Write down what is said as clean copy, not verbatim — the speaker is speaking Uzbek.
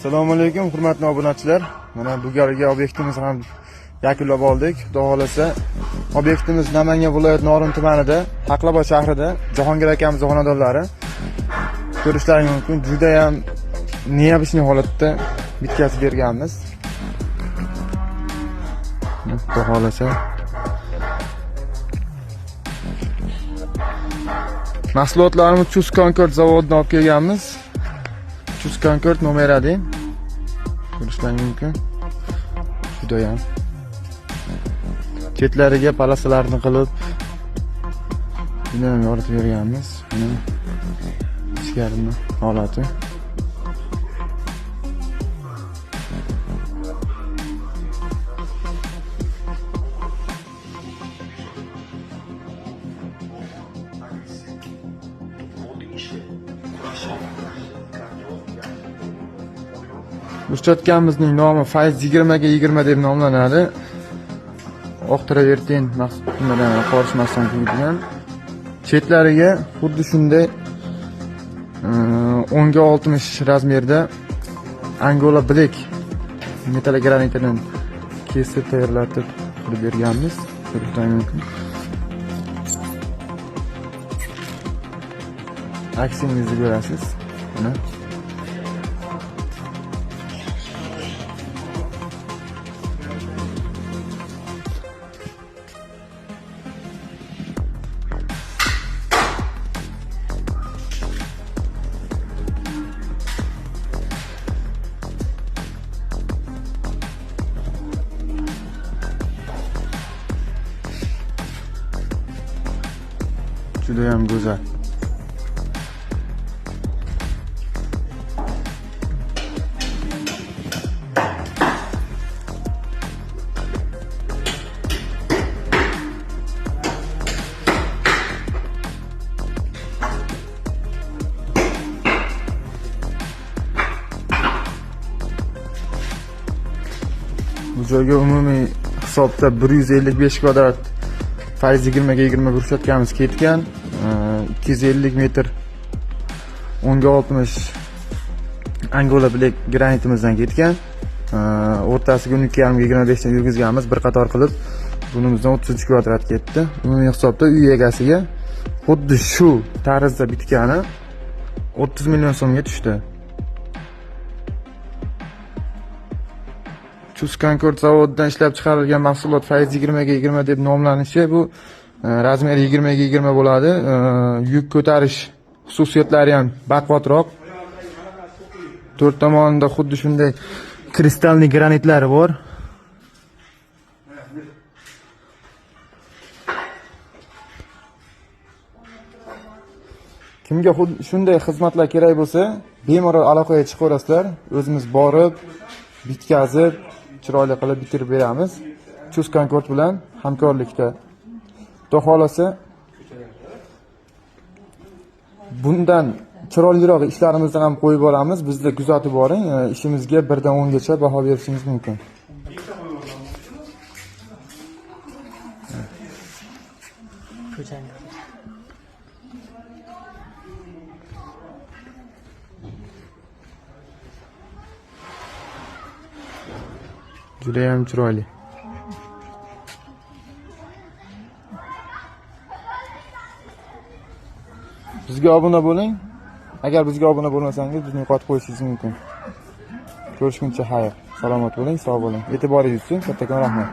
Assalomu alaykum, hurmatli obunachilar. Mana bu galgi obyektimizni ham yakunlab oldik. Xudo xolasa, obyektimiz Namangan viloyati Norin tumanida, Haqlabod shahrida, Jahongir akamiz xonadonlari. Ko'rishlaring mumkin, juda ham необычный holatda bitkazib berganmiz. Xudo xolasa. Mahsulotlarimiz Chus Concord zavodidan olib kelganmiz. Chus Concord nomer 1. Ko'rishlaring mumkin. Judayam chetlariga palasalarni qilib judayam yoritib berganmiz. Mana ichkarini holati. Брусчатка mizning nomi Fayz 20 ga 20 deb nomlanadi. Oq travertin nimadan qorishmasdan quyilgan. Chetlariga xuddi shunday 10 ga 60 razmerda Angola Black metallogranitidan kesib tayyorlatib qilib berganmiz. Ko'rishlaring mumkin. Aksingizni ko'rasiz. Mana. Judayam go'zal. Bu joyga umumiy hisobda 155 kvadrat Fayz 20 ga 20 брусчатка miz ketgan. 250 metr 10 ga 60 Angola Black granitimizdan ketgan. O'rtasiga 12,5 ga 25 dan yurgizganmiz bir qator qilib. Bunimizdan 33 kvadrat ketdi. Umumiy hisobda uy egasiga xuddi shu tarzda bitgani 30 million so'mga tushdi. Chus Concord zavodidan ishlab chiqarilgan mahsulot Fayz 20 ga 20 deb nomlanishi bu razmeri 20 ga 20 bo'ladi. Yuk ko'tarish xususiyatlari ham baquvvatroq. To'rt tomonida xuddi shunday kristalli granitlari bor. Kimga shunday xizmatlar kerak bo'lsa, bemalol aloqaga chiqaverasizlar. O'zimiz borib, bitkazib, chiroyli qilib bitirib beramiz. Chus Concord bilan hamkorlikda. Xudo xolasa, bundan chiroyliroq ishlarimizni ham qo'yib boramiz. Bizni kuzatib boring. Ishimizga 1 dan 10 gacha baho berishingiz mumkin. Ko'chani. Juda ham chiroyli. Bizga obuna bo'ling. Agar bizga obuna bo'lmasangiz, bizni yo'qotib qo'yishingiz mumkin. Ko'rishguncha xayr. Salomat bo'ling, sog' bo'ling. E'tiboringiz uchun kattakon rahmat.